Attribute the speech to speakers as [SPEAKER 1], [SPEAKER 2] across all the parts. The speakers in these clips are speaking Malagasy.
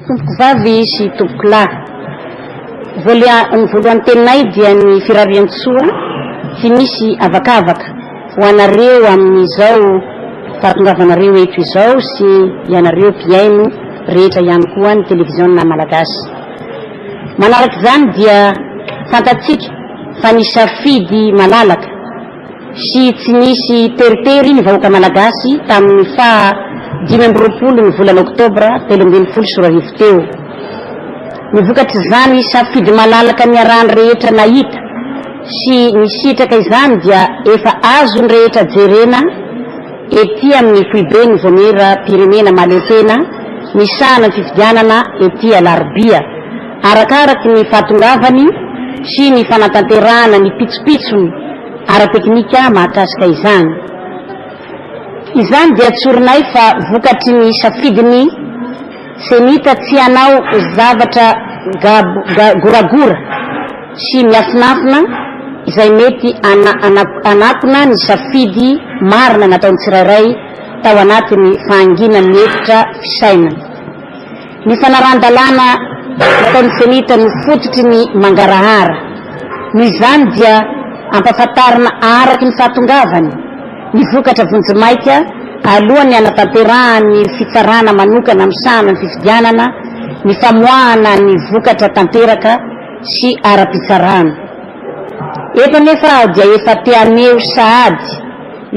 [SPEAKER 1] Tompokovavy sy tompokolahy, voalia- ny voalohan'ny teninay dia ny firarian-tsoa tsy misy avakavaka ho anareo amin'izao fahatongavanareo eto izao sy ianareo mpihaino rehetra ihany koa ny televiziona malagasy. Manaraka izany dia fantatsika fa ny safidy malalaka sy tsy nisy teritery ny vahoaka malagasy tamin'ny faha 25 ny volana oktobra 2013 teo. Ny vokatr'izany safidy malalaka niarahan'ny rehetra nahita sy nisitraka izany dia efa azon'ny rehetra jerena ety amin'ny foiben'ny Vaomieram-pirenena mahaleotena misahana ny fifidianana ety Alarobia, arakaraky ny fahatongavany sy ny fanatanterahana ny pitsopitsony ara-teknika mahakasika izany. Izany dia tsorinay fa vokatry ny safidin'ny Cenit tsy hanao zavatra goragora sy miafinafina izay mety hanakona ny safidy marina nataon'ny tsirairay tao anatin'ny fahanginan'ny efitra fisainana. Ny fanarahan-dalàna nataon'ny Cenit no fototry ny mangarahara. Noho izany dia ampahafantarina araka ny fahatongavany ny vokatra vonjimaika alohan'ny hanatanterahan'ny fitsarana manokana misahana ny fifidianana ny famoahana ny vokatra tanteraka sy ara-pitsarana. Eto anefa aho dia efa te haneho sahady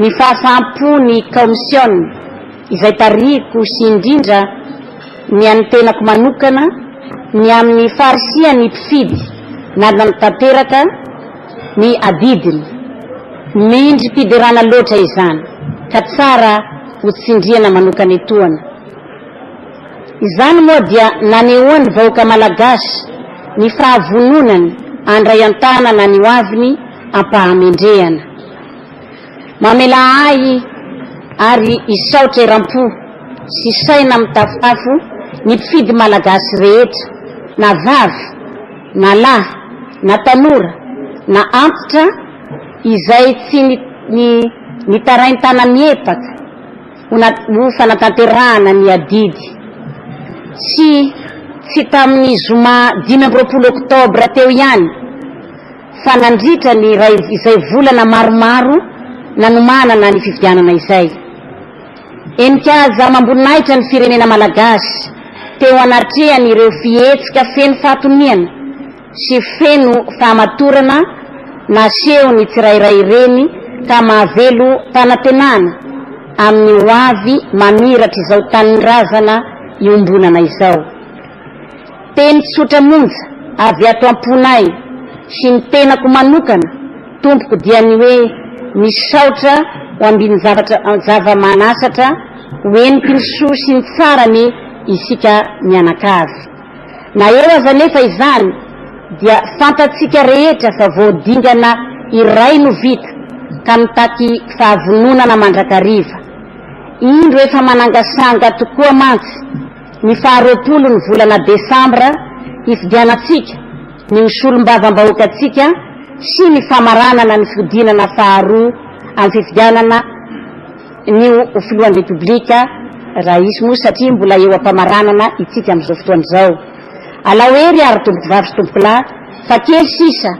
[SPEAKER 1] ny fahafaham-po ny kaomisiona izay tarihiko sy indrindra ny an'ny tenako manokana ny amin'ny faharisihan'ny mpifidy nanatanteraka ny adidiny. Mendri-piderana loatra izany ka tsara ho tsindriana manokana etoana. Izany moa dia nanehoan'ny vahoaka malagasy ny fahavononany handray an-tanana ny hoaviny am-pahamendrehana. Mamelà ahy ary hisaotra eram-po sy saina mitafotafo ny mpifidy malagasy rehetra na vavy na lahy na tanora na antitra izay tsy ny nitarain-tana-miepaka ho ho fanatanterahana ny adidy sy tsy tamin'ny zoma 25 oktobra teo ihany fa nandritra ny iray izay volana maromaro nanomanana ny fifidianana izay. Henika amam-boninahitra ny firenena malagasy teo anatrehan'ireo fihetsika feno fahatoniana sy feno fahamatorana nasehon'ny tsirairay ireny ka mahavelom-panantenana amin'ny ho avy mamiratr'izao tanindrazana iombonana izao. Teny tsotra monja avy ato am-ponay sy ny tenako manokana tompoko dia ny hoe misaotra ho ambin-javatra zava-manasatra ho heniky ny soa sy ny tsara anie isika mianakavy. Na eo aza anefa izany dia fantatsika rehetra fa vao dingana iray no vita ka mitaky fahavononana mandrakariva. Indro efa manangasanga tokoa mantsy ny faha 20 ny volana desambra hifidianantsika ny ho solombavambahoakantsika sy ny famaranana ny fihodinana faharoa amin'ny fifidianana ny ho filohan'ny Repoblika raha hisy moa satria mbola eo am-pamaranana itsika amin'izao fotoana izao. Alao hery ary tompokovavy sy tompokolahy fa kely sisa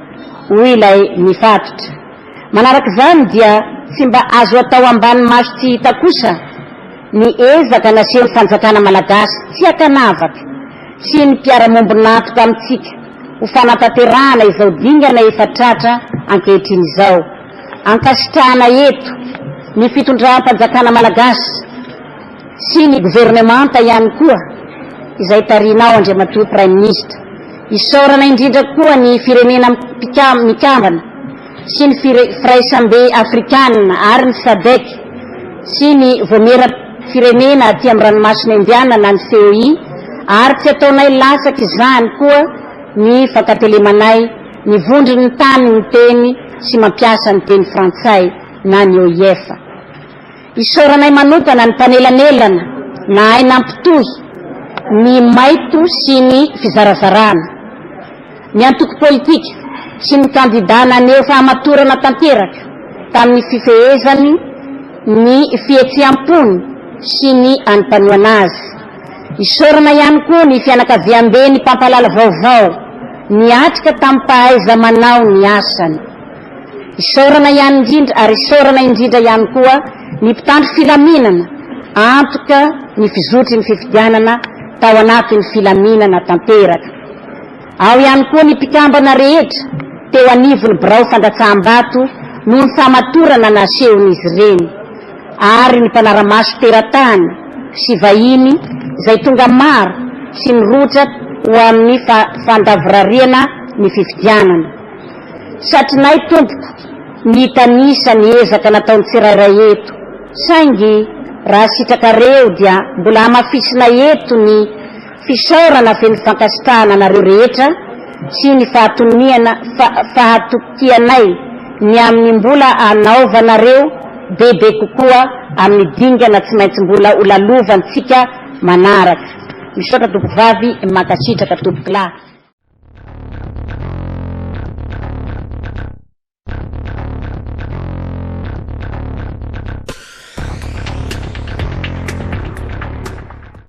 [SPEAKER 1] hoy ilay nifatotra. Manaraka izany dia tsy mba azo atao ambany maso tsy hita kosa ny ezaka nasehon'ny fanjakana malagasy tsy ankanavaka sy ny mpiara-mombon'antoka amintsika ho fanatanterahana izao dingana efa tratra ankehitriny izao. Ankasitrahana eto ny fitondram-panjakana malagasy sy ny governemanta ihany koa izay tarihinao Andriamatoa Praiminisitra. Isaorana indrindra koa ny Firenena Mikambana sy ny Firaisambe Afrikana ary ny Sadec sy ny Vaomieram-pirenena aty amin'ny Ranomasina Indiana na ny COI ary tsy ataonay latsaky izany koa ny fankatelemanay ny vondron'ny tany miteny sy mampiasa ny teny frantsay na ny OIF. Isaoranay manokana ny mpanelanelana nahay nampitohy ny maito sy ny fizarazarana. Ny antoko politika sy ny kandida naneho fahamatorana tanteraka tamin'ny fifehezany ny fihetseham-pony sy ny an'ny mpanohana azy. Isaorana ihany koa ny fianakaviamben'ny mpampahalala vaovao niatrika tamim-pahaiza-manao ny asany. Isaorana ihany indrindra ary isaorana indrindra ihany koa ny mpitandro filaminana antoka ny fizotry ny fifidianana tao anatin'ny filaminana tanteraka. Ao ihany koa ny mpikambana rehetra teo anivon'ny birao fandatsaham-bato noho ny fahamatorana nasehon'izy ireny ary ny mpanara-maso teratany sy vahiny izay tonga maro sy nirohotra ho amin'ny fandavorariana ny fifidianana. Satrinay tompoko ny hitanisa ny ezaka nataon'ny tsirairay eto saingy raha sitrakareo dia mbola hamafisina eto ny fisaorana feno fankasitrahana anareo rehetra sy ny fahatoniana fahatokianay ny amin'ny mbola hanaovanareo bebe kokoa amin'ny dingana tsy maintsy mbola ho lalovantsika manaraka. Misaotra tompovavy, mankasitraka tompokolahy.